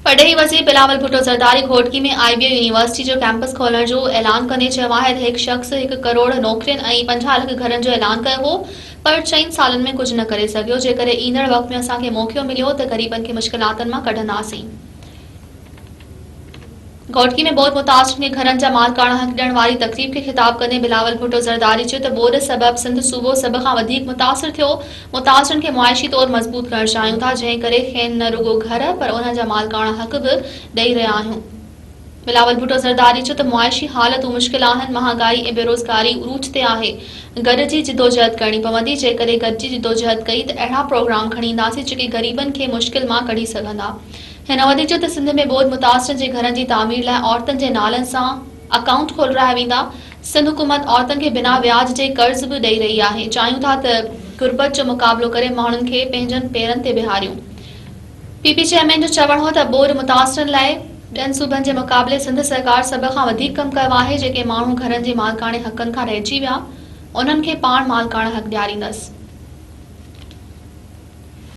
پرڏيهي وزير Bilawal Bhutto Zardari Ghotki ۾ I B A university جو ڪيمپس کولڻ جو اعلان ڪندي چيو آهي ته هڪ شخص هڪ ڪروڙ نوڪرين ۽ 50 لک گهرن جو اعلان ڪيو هو پر چئن سالن ۾ ڪجهه نه ڪري سگهيو، جيڪڏهن ايندڙ وقت ۾ اسان کي موقعو مليو ته غريبن کي مشڪلاتن مان ڪڍنداسين. گهوٽڪي ۾ ٻوڏ متاثرن کي گهرن جا مالڪاڻا حق ڏيڻ واري تقريب کي خطاب ڪندي بلاول ڀٽو زرداري چيو ته ٻوڏ سبب سنڌ صوبو سڀ کان وڌيڪ متاثر ٿيو، متاثرن کي معاشي طور مضبوط ڪرڻ چاهيون ٿا، جنهن ڪري کين نه رڳو گهر پر انهن جا مالڪاڻا حق به ڏئي رهيا آهيون. بلاول ڀٽو زرداري چيو ته معاشي حالتون مشڪل آهن، مهانگائي ۽ بيروزگاري عروج تي آهي، گڏجي جدوجهد ڪرڻي پوندي، جيڪڏهن گڏجي جدوجهد ڪئي ته اهڙا پروگرام کڻي اينداسين جيڪي غريبن کي مشڪل مان ڪڍي سگهندا. هن وڌيڪ چيو ته سنڌ ۾ ٻوڏ متاثرن جي گهرن جي تعمير لاء عورتن جي نالن سان اڪائونٽ کولرايا ويندا، سنڌ حڪومت عورتن کي بنا وياج جي قرض به ڏئي رهي آهي، چاهيون ٿا ته غربت جو مقابلو ڪري ماڻهن کي پنهنجن پيرن تي بيهاريون. پي پي چيئرمين جو چوڻ هو ته ٻوڏ متاثرن لاء ٻين صوبن جي مقابلي سنڌ سرڪار سڀ کان وڌيڪ ڪم ڪيو آهي، جيڪي ماڻهو گهرن جي مالڪاڻي حقن کان رهجي ويا انهن کي پاڻ مالڪاڻا حق ڏياريندس.